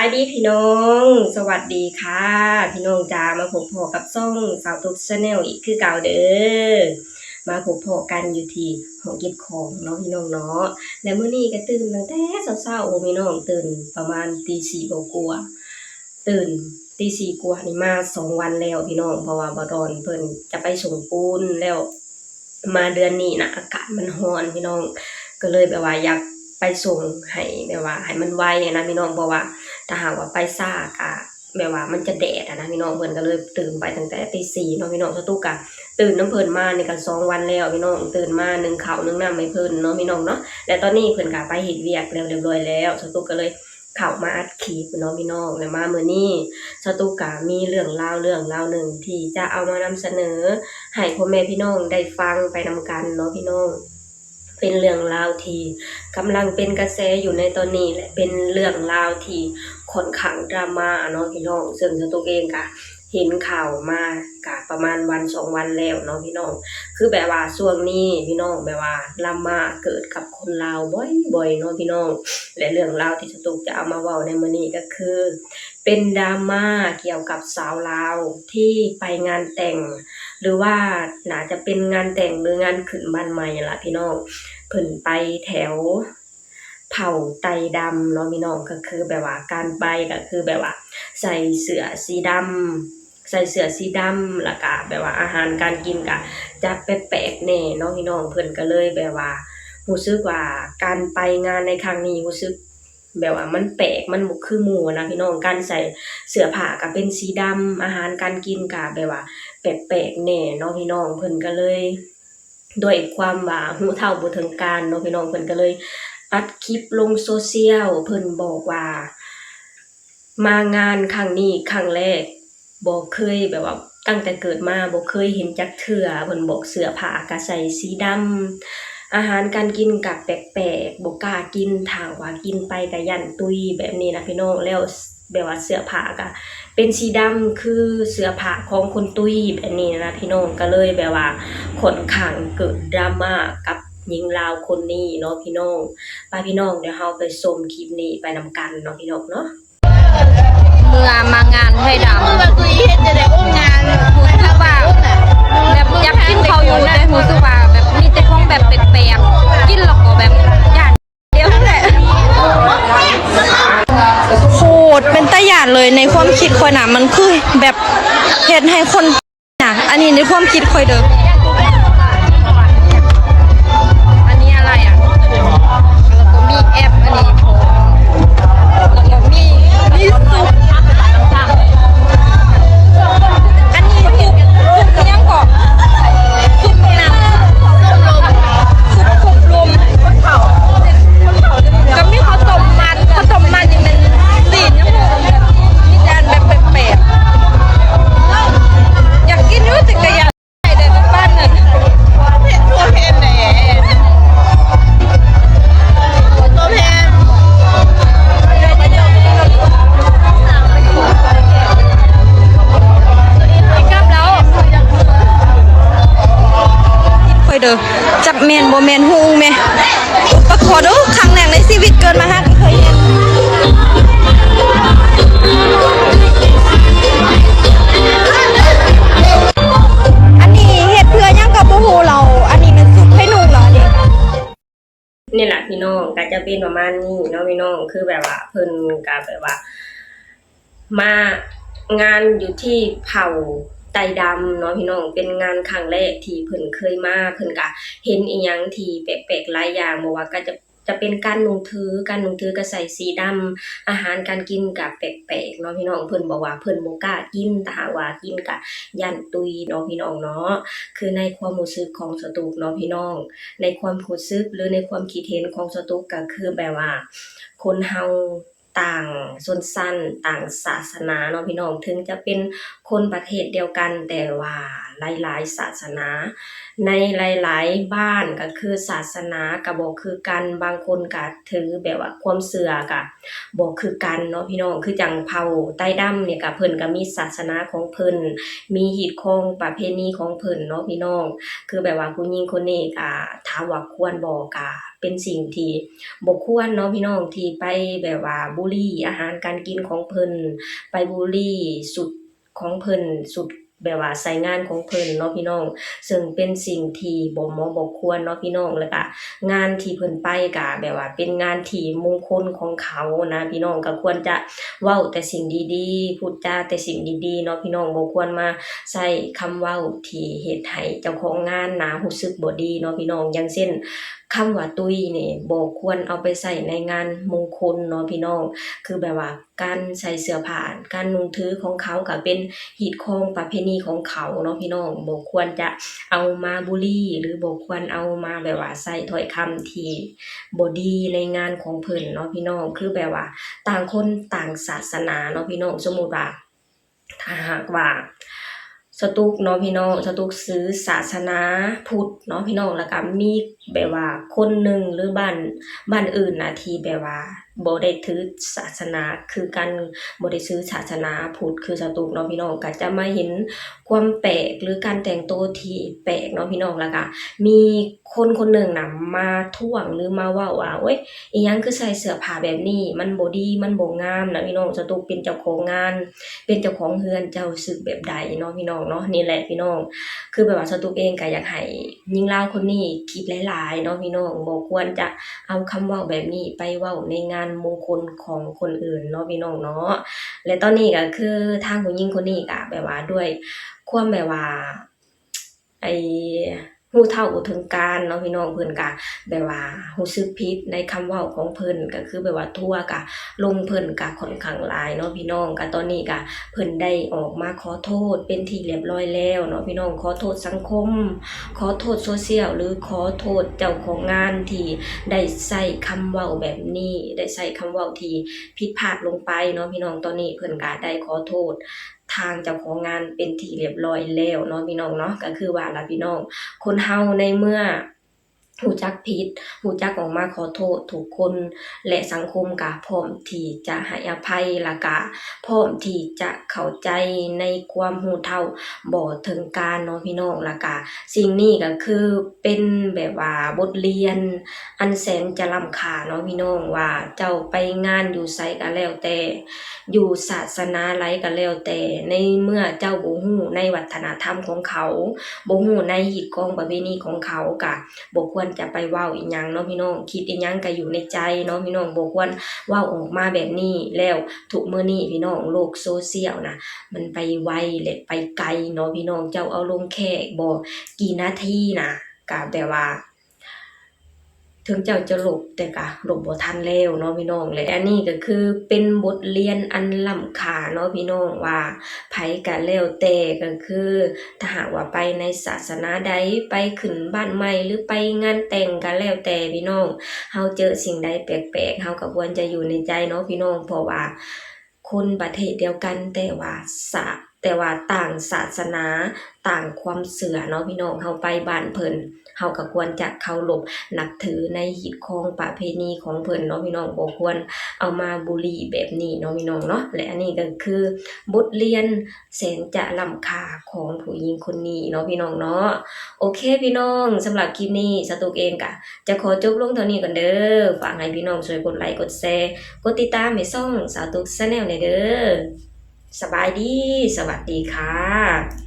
ສະບາຍດີພີ່ນ້ອງ ສະຫວັດດີຄ່ະພີ່ນ້ອງຈ້າ ມາພົບພໍ້ກັບຊ່ອງສາວຕຸກ Channel ອີກຄືເກົ່າເດີ ມາພົບພໍ້ກັນຢູ່ທີ່ຫ້ອງເກັບຂອງເນາະພີ່ນ້ອງເນາະ ແລະມື້ນີ້ກໍຕື່ນຕັ້ງແຕ່ເຊົ້າໆ ໂອ້ ພີ່ນ້ອງ ຕື່ນປະມານຕີສີ່ກວ່າໆ ຕື່ນຕີສີ່ກວ່ານີ້ມາສອງວັນແລ້ວພີ່ນ້ອງ ເພາະວ່າບ່າວດອນເພິ່ນຈະໄປສົ່ງປູນແລ້ວ ມາເດືອນນີ້ນະ ອາກາດມັນຮ້ອນພີ່ນ້ອງ ກໍເລີຍແບບວ່າຢາກໄປສົ່ງໃຫ້ແບບວ່າໃຫ້ມັນໄວຫັ້ນນະພີ່ນ້ອງ ເພາະວ່າຖ້າຫາກວ່າໄປຊ້າກະແບບວ່າມັນຈະແດດຫັ້ນນະພີ່ນ້ອງ ເພິ່ນກໍເລີຍຕື່ນໄປຕັ້ງແຕ່ຕີສີ່ເນາະພີ່ນ້ອງ ສາວຕຸກກະຕື່ນນຳເພິ່ນມານີ້ກະສອງວັນແລ້ວພີ່ນ້ອງ ຕື່ນມາໜຶ້ງເຂົ້າໜຶ້ງນ້ຳໃຫ້ເພິ່ນເນາະພີ່ນ້ອງເນາະ ແລະຕອນນີ້ເພິ່ນກະໄປເຮັດວຽກແລ້ວຮຽບຮ້ອຍແລ້ວ ສາວຕຸກກໍເລີຍ ເຂົ້າມາອັດຄລິບເນາະພີ່ນ້ອງ ແລະມາມື້ນີ້ສາວຕຸກກະມີເລື່ອງລາວເລື່ອງລາວໜຶ່ງທີ່ຈະເອົາມານຳສະເໜີໃຫ້ພໍ່ແມ່ພີ່ນ້ອງໄດ້ຟັງໄປນຳກັນເນາະພີ່ນ້ອງ ເປັນເລື່ອງລາວທີ່ກຳລັງເປັນກະແສຢູ່ໃນຕອນນີ້ ແລະເປັນເລື່ອງລາວທີ່ຂ້ອນຂ້າງດຣາມາເນາະພີ່ນ້ອງ ເຊິ່ງສາວຕຸກເອງກະ ເຫັນຂ່າວມາກະປະມານວັນສອງວັນແລ້ວເນາະພີ່ນ້ອງ ຄືແບບວ່າຊ່ວງນີ້ພີ່ນ້ອງ ແບບວ່າດຣາມາເກີດກັບຄົນລາວບ່ອຍໆເນາະພີ່ນ້ອງ ແລະເລື່ອງລາວທີ່ສາວຕຸກຈະເອົາມາເວົ້າໃນມື້ນີ້ກໍຄື ເປັນດຣາມາກ່ຽວກັບສາວລາວທີ່ໄປງານແຕ່ງ ຫຼືວ່າໜ້າຈະເປັນງານແຕ່ງ ຫຼືງານຂຶ້ນບ້ານໃໝ່ຫັ້ນລະພີ່ນ້ອງ ເພິ່ນໄປແຖວ ເຜົ່າໄຕດຳເນາະພີ່ນ້ອງ ກໍຄືແບບວ່າການໄປກໍຄືແບບວ່າໃສ່ເສື້ອສີດຳ ໃສ່ເສື້ອສີດຳ ແລ້ວກະແບບວ່າອາຫານການກິນກະຈະແປກໆແດ່ເນາະພີ່ນ້ອງ ເພິ່ນກໍເລີຍແບບວ່າຮູ້ສຶກວ່າການໄປງານໃນຄັ້ງນີ້ຮູ້ສຶກແບບວ່າມັນແປກ ມັນບໍ່ຄືໝູ່ນະພີ່ນ້ອງ ການໃສ່ເສື້ອຜ້າກະເປັນສີດຳ ອາຫານການກິນກະແບບວ່າແປກໆແດ່ເນາະພີ່ນ້ອງ ເພິ່ນກໍເລີຍ ດ້ວຍຄວາມວ່າຮູ້ເທົ່າບໍ່ເຖິງການເນາະພີ່ນ້ອງ ເພິ່ນກໍເລີຍອັດຄລິບລົງໂຊຊຽວ ເພິ່ນບອກວ່າ ມາງານຄັ້ງນີ້ຄັ້ງແລກ ບໍ່ເຄີຍແບບວ່າຕັ້ງແຕ່ເກີດມາບໍ່ເຄີຍເຫັນຈັກເທື່ອ ເພິ່ນບອກເສື້ອຜ້າກໍໃສ່ສີດຳ ອາຫານການກິນກໍແປກໆ ບໍ່ກ້າກິນ ຖ້າວ່າກິນໄປກໍຢ້ານຕຸຍແບບນີ້ນະພີ່ນ້ອງ ແລ້ວ ແບບວ່າເສື້ອຜ້າກະເປັນສີດຳຄືເສື້ອຜ້າຂອງຄົນຕຸ້ຍແບບນີ້ນະພີ່ນ້ອງ ກະເລີຍແບບວ່າຂ້ອນຂ້າງເກີດດຣາມາກັບຍິງລາວຄົນນີ້ເນາະພີ່ນ້ອງ ໄປພີ່ນ້ອງ ດຽວເຮົາໄປຊົມຄລິບນີ້ໄປນຳກັນເນາະພີ່ນ້ອງເນາະ. ເມື່ອມາງານໄທດຳ ຮູ້ສຶກວ່າແບບຢາກກິນເຂົ້າຢູ່ ແຕ່ຮູ້ສຶກວ່າແບບມີແຕ່ຂອງແບບແປກໆ ກິນແລ້ວກໍແບບຢ້ານ ດຽວນັ້ນແຫຼະ ໂຄດເປັນຕາຢ້ານເລີຍ ໃນຄວາມຄິດຂ້ອຍນະ ມັນຄືແບບເຮັດໃຫ້ຄົນນະ ອັນນີ້ໃນຄວາມຄິດຂ້ອຍເດີ. ອັນນີ້ອະໄລອະ? ແລ້ວກໍມີແອັບອັນນີ້ ແລ້ວກໍມີ ມີຊຸບ ອັນນີ້ຊຸບ ຊຸບຫຍັງເກາະ? ຊຸບຫຍັງ? ຊຸບຄົບລົມ ກໍມີເຂົ້າຕົ້ມມັນ ເຂົ້າຕົ້ມມັນນີ້ແມ່ນຊີ້ນຫຍັງບຸ ມີແຕ່ອັນແບບແປກໆ ຢາກກິນຢູ່ ແຕ່ກໍຢ້ານໄດ້ແຕ່ປານນັ້ນ ເຜັດໂພເພັນແດ່ ໂພເພັນ ກັບແລ້ວ ຂ້ອຍເດີ ຈັກແມ່ນບໍ່ແມ່ນ ຮູ້ແມ? ປາຄໍເດີ ຄັ້ງແລກໃນຊີວິດເກີດມາຫາກໍເຄີຍເຫັນ. ອັນນີ້ເຮັດເພື່ອຫຍັງກໍບໍ່ຮູ້ລາວ ອັນນີ້ແມ່ນຊຸດໄຂ່ນຸງລາວເດ. ນີ້ລະພີ່ນ້ອງ ກໍຈະເປັນປະມານນີ້ເນາະພີ່ນ້ອງ ຄືແບບວ່າເພິ່ນກໍແບບວ່າ ມາງານຢູ່ທີ່ເຜົ່າໄຕດຳເນາະພີ່ນ້ອງ ເປັນງານຄັ້ງແລກທີ່ເພິ່ນເຄີຍມາ ເພິ່ນກະເຫັນອີ່ຫຍັງທີ່ແປກໆຫຼາຍຢ່າງ ບໍ່ວ່າກະຈະ ຈະເປັນການນຸ່ງຖື ການນຸ່ງຖືກະໃສ່ສີດຳ ອາຫານການກິນກະແປກໆເນາະພີ່ນ້ອງ ເພິ່ນບອກວ່າເພິ່ນບໍ່ກ້າກິນ ຖ້າຫາກວ່າກິນກະຢ້ານຕຸຍເນາະພີ່ນ້ອງເນາະ ຄືໃນຄວາມຮູ້ສຶກຂອງສະຕຸກເນາະພີ່ນ້ອງ ໃນຄວາມຮູ້ສຶກ ຫຼື ໃນຄວາມຄິດເຫັນຂອງສະຕຸກກະຄືແບບວ່າ ຄົນເຮົາ ຕ່າງຊົນຊັ້ນ ຕ່າງສາສະໜາເນາະພີ່ນ້ອງ ເຖິງຈະເປັນຄົນປະເທດດຽວກັນ ແຕ່ວ່າຫຼາຍໆສາສະໜາ ໃນຫຼາຍໆບ້ານກໍຄືສາສະໜາກໍບໍ່ຄືກັນ ບາງຄົນກໍຖືແບບວ່າຄວາມເຊື່ອກໍບໍ່ຄືກັນເນາະພີ່ນ້ອງ ຄືຈັ່ງເຜົ່າໄຕດຳນີ້ກໍເພິ່ນກໍມີສາສະໜາຂອງເພິ່ນ ມີຮີດຄອງປະເພນີຂອງເພິ່ນເນາະພີ່ນ້ອງ ຄືແບບວ່າຜູ້ຍິງຄົນນີ້ກໍຖາມວ່າຄວນບໍ່ ກໍ ປັນສິ່ງທີ່ບໍ່ຄວນເນາະພີ່ນ້ອງ ທີ່ໄປແບບວ່າບູລີອາຫານການກິນຂອງເພິ່ນ ໄປບູລີຊຸດຂອງເພິ່ນ ຊຸດແບບວ່າໃສ່ງານຂອງເພິ່ນເນາະພີ່ນ້ອງ ເຊິ່ງເປັນສິ່ງທີ່ບໍ່ເໝາະບໍ່ຄວນເນາະພີ່ນ້ອງ ແລ້ວກະງານທີ່ເພິ່ນໄປກະແບບວ່າເປັນງານທີ່ມຸງຄຸນຂອງເຂົານະພີ່ນ້ອງ ກະຄວນຈະເວົ້າແຕ່ສິ່ງດີໆ ພູດຈາແຕ່ສິ່ງດີໆເນາະພີ່ນ້ອງ ບໍ່ຄວນມາໃຊ້ຄຳເວົ້າທີ່ເຮັດໃຫ້ເຈົ້າຂອງງານນະຮູ້ສຶກບໍ່ດີເນາະພີ່ນ້ອງ ຢ່າງເຊັ່ນ ຄຳວ່າຕຸ້ຍນີ້ບໍ່ຄວນເອົາໄປໃຊ້ໃນງານມຸງຄຸນເນາະພີ່ນ້ອງ ຄືແບບວ່າ ການໃສ່ເສື້ອຜ້າ ການນຸ່ງຖືຂອງເຂົາກະເປັນຮີດຄອງປະເພນີຂອງເຂົາເນາະພີ່ນ້ອງ ບໍ່ຄວນຈະເອົາມາບູລີ ຫຼືບໍ່ຄວນເອົາມາແບບວ່າໃຊ້ຖ້ອຍຄຳທີ່ບໍ່ດີໃນງານຂອງເພິ່ນເນາະພີ່ນ້ອງ ຄືແບບວ່າຕ່າງຄົນຕ່າງສາສະໜາເນາະພີ່ນ້ອງ ສົມມຸດວ່າ ຖ້າຫາກວ່າສະຕຸກເນາະພີ່ນ້ອງ ສະຕຸກຖືສາສະໜາພຸດເນາະພີ່ນ້ອງ ແລ້ວກະມີແບບວ່າຄົນໜຶ່ງ ຫຼືບ້ານ ບ້ານອື່ນນະທີ່ແບບວ່າບໍ່ໄດ້ຖືສາສະໜາຄືກັນ ບໍ່ໄດ້ຖືສາສະໜາພຸດຄືສະຕຸກເນາະພີ່ນ້ອງ ກະຈະມາເຫັນຄວາມແປກ ຫຼືການແຕ່ງໂຕທີ່ແປກເນາະພີ່ນ້ອງ ແລ້ວກະມີຄົນຄົນໜຶ່ງນະມາທ້ວງ ຫຼືມາເວົ້າວ່າ ໂອ້ຍ ອີ່ຫຍັງຄືໃສ່ເສື້ອຜ້າແບບນີ້ ມັນບໍ່ດີ ມັນບໍ່ງາມນະພີ່ນ້ອງ ສະຕຸກເປັນເຈົ້າຂອງງານ ເປັນເຈົ້າຂອງເຮືອນ ເຈົ້າຮູ້ສຶກແບບໃດເນາະພີ່ນ້ອງເນາະ ນີ້ແຫຼະພີ່ນ້ອງ ຄືແບບວ່າສະຕຸກເອງກະຢາກໃຫ້ຍິງລາວຄົນນີ້ຄິດຫຼາຍໆເນາະພີ່ນ້ອງ ບໍ່ຄວນຈະເອົາຄຳເວົ້າແບບນີ້ໄປເວົ້າໃນງານມຸງຄຸນຂອງຄົນອື່ນເນາະພີ່ນ້ອງເນາະ ແລະຕອນນີ້ກະຄືທາງຜູ້ຍິງຄົນນີ້ກະແບບວ່າດ້ວຍຄວາມແບບວ່າ ໄອ້ ຮູ້ເທົ່າບໍ່ເຖິງການເນາະພີ່ນ້ອງ ເພິ່ນກະແບບວ່າຮູ້ສຶກຜິດໃນຄຳເວົ້າຂອງເພິ່ນ ກະຄືແບບວ່າທົວກະລົງເພິ່ນກະຂ້ອນຂ້າງຫຼາຍເນາະພີ່ນ້ອງ ກະຕອນນີ້ກະເພິ່ນໄດ້ອອກມາຂໍໂທດເປັນທີ່ລຽບຮ້ອຍແລ້ວເນາະພີ່ນ້ອງ ຂໍໂທດສັງຄົມ ຂໍໂທດໂຊຊຽວ ຫຼືຂໍໂທດເຈົ້າຂອງງານທີ່ໄດ້ໃຊ້ຄຳເວົ້າແບບນີ້ ໄດ້ໃຊ້ຄຳເວົ້າທີ່ຜິດພາດລົງໄປເນາະພີ່ນ້ອງ ຕອນນີ້ເພິ່ນກະໄດ້ຂໍໂທດ ທາງເຈົ້າຂອງງານເປັນທີ່ລຽບຮ້ອຍແລ້ວເນາະພີ່ນ້ອງເນາະ ກະຄືວ່າລະພີ່ນ້ອງ ຄົນເຮົາໃນເມື່ອຮູ້ຈັກຜິດ ຮູ້ຈັກອອກມາຂໍໂທດທຸກຄົນ ແລະສັງຄົມກະພ້ອມທີ່ຈະໃຫ້ອະໄພ ລະກະພ້ອມທີ່ຈະເຂົ້າໃຈໃນຄວາມຮູ້ເທົ່າບໍ່ເຖິງການເນາະພີ່ນ້ອງ ລະກະສິ່ງນີ້ກະຄືເປັນແບບວ່າບົດລຽນ ອັນແສນຈະລ້ຳຄ່າເນາະພີ່ນ້ອງ ວ່າເຈົ້າໄປງານຢູ່ໃສກະແລ້ວແຕ່ ຢູ່ສາສະໜາໃດກະແລ້ວແຕ່ ໃນເມື່ອເຈົ້າບໍ່ຮູ້ໃນວັດທະນະທຳຂອງເຂົາ ບໍ່ຮູ້ໃນຮີດຄອງປະເພນີຂອງເຂົາ ກະບໍ່ຄວນຈະໄປເວົ້າອີ່ຫຍັງເນາະພີ່ນ້ອງ ຄິດອີ່ຫຍັງກະຢູ່ໃນໃຈເນາະພີ່ນ້ອງ ບໍ່ຄວນເວົ້າອອກມາແບບນີ້ ແລ້ວທຸກມື້ນີ້ພີ່ນ້ອງ ໂລກໂຊຊຽວນະ ມັນໄປໄວ ແລະໄປໄກເນາະພີ່ນ້ອງ ເຈົ້າເອົາລົງແຄ່ບໍ່ ກີ່ນາທີນະ ກະແບບວ່າ ເຖິງເຈົ້າຈະລົບ ແຕ່ກະລົບບໍ່ທັນແລ້ວເນາະພີ່ນ້ອງ ແລະອັນນີ້ກະຄືເປັນບົດລຽນອັນລ້ຳຄ່າເນາະພີ່ນ້ອງ ວ່າໃຜກະແລ້ວແຕ່ ກະຄືຖ້າຫາກວ່າໄປໃນສາສະໜາໃດ ໄປຂຶ້ນບ້ານໃໝ່ ຫຼືໄປງານແຕ່ງກະແລ້ວແຕ່ພີ່ນ້ອງ ເຮົາເຈີສິ່ງໃດແປກໆ ເຮົາກະຄວນຈະຢູ່ໃນໃຈເນາະພີ່ນ້ອງ ເພາະວ່າ ຄົນປະເທດດຽວກັນ ແຕ່ວ່າສາ ແຕ່ວ່າຕ່າງສາສະໜາ ຕ່າງຄວາມເຊື່ອເນາະພີ່ນ້ອງ ເຮົາໄປບ້ານເພິ່ນ ເຮົາກະຄວນຈະເຄົາລົບນັບຖືໃນຮີດຄອງປະເພນີຂອງເພິ່ນເນາະພີ່ນ້ອງ ບໍ່ຄວນເອົາມາບູລີແບບນີ້ເນາະພີ່ນ້ອງເນາະ ແລະອັນນີ້ກະຄືບົດລຽນແສນຈະລ້ຳຄ່າຂອງຜູ້ຍິງຄົນນີ້ເນາະພີ່ນ້ອງເນາະ ໂອເຄພີ່ນ້ອງ ສຳລັບຄລິບນີ້ ສາວຕຸກເອງກະຈະຂໍຈົບລົງເທົ່ານີ້ກ່ອນເດີ ຝາກໃຫ້ພີ່ນ້ອງຊ່ວຍກົດໄລກົດແຊ ກົດຕິດຕາມໃຫ້ຊ່ອງສາວຕຸກ Channel ແດ່ເດີ ສະບາຍດີ ສະຫວັດດີຄ່ະ.